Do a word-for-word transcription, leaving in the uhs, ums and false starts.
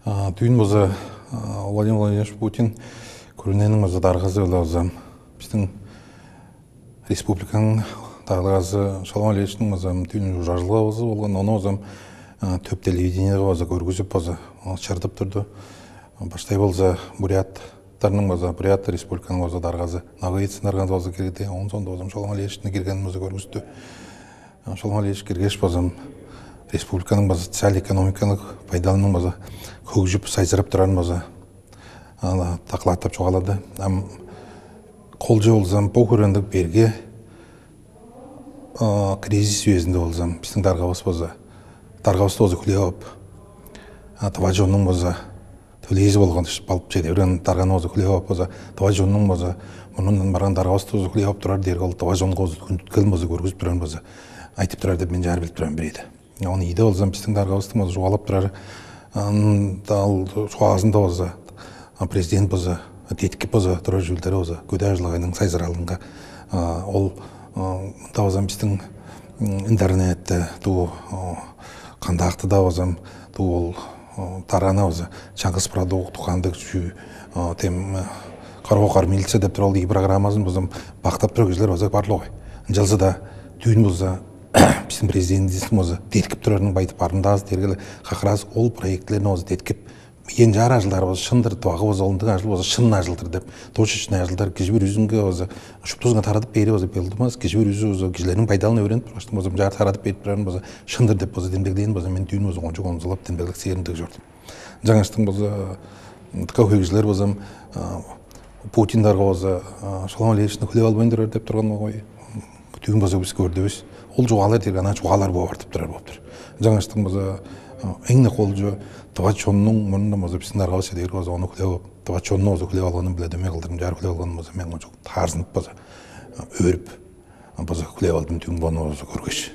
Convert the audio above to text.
Дүүн база Владимир Владимирович Путин күрүнениң база даргазы-биле база бистиң республиканың даргазы Шолбан Валерьевичтиң база дүүн ужуражылгавызы болган, ону база төп телевидениеге база көргүзүп, база чырдып турду. Баштай болза буряттарның база, Бурят республиканың база даргазы, Наговицын даргазы база кирди. Оон соонда база Шолбан Валерьевичтиң киргенин база көргүстү. Шолбан Валерьевич киргеш база республиканың база социал-экономикалык байдалының база хөгжүп, сайзырап турарын база докладтап чугаалады. Ам колчу болзам бо хүрендик берге кризис үезинде болзам бистиң даргавыс база даргавысты база хүлээп алып, тыва чоннуң база төлээзи болган балып чеде берген дарганы база хүлээп алып, база тыва чоннуң база мурнундан барган даргавысты база хүлээп алып турар дээрге, ол тыва чонго база хүндүткелин база көргүзүп турарын база айтып турар деп мен чаар билип турарым бир ийди. Ону ийде болзам бистиң даргавыстың база чугаалап турар даал чугаазында база президент база деткип база турар чүүлдери база көдээ ажыл-агайның сайзыралынга, ол мында база бистиң интернетте, туу контактыда базам, туу ол дарганы база чаңгыс продукт, кандыг чүү, тем кормилица деп туруп, ол ии программазын базам бактап турар кижилер база бар-ла болгай. Ынчалза-даа дүүн болза бистиң президентибистиң база деткип турарының байды барымдаазы дергеле как раз ол проектилерни база деткип, ынчаар ажылдары база шын-дыр, тывага база ындыг ажыл база шын ажыл-дыр деп, точечный ажылдар кижи бүрүзүнге база шуптузунга тарадып бээри база белдимес, кижи бүрүзү база кижилерниң байдалын өөренип тургаштың база мынчаар тарадып берип турарын база шын-дыр деп база демдеглээн база мен дүүн база кончуг онзалап демдеглексээрим дег чордум. Жаңаштың база дыка хөй кижилер базам Путин дарга база Шолбан Валерьевични хүлээп албайн турар деп турган болгай. Дүүн база бис көрдүвүс. Ол чугаалар дээрге ана чугаалар бооп артып турар болуптур. Жаңаштың база эң-не колчу тыва чоннуң мурнундан база бистиң даргавыс чедер база ону хүлээп алып, тыва чонну база хүлээп алганын биле дөмей кылдырым чаар хүлээп алганын база мен кончуг таарзынып база өөрүп база хүлээп алдым дүүн бону база көргеш.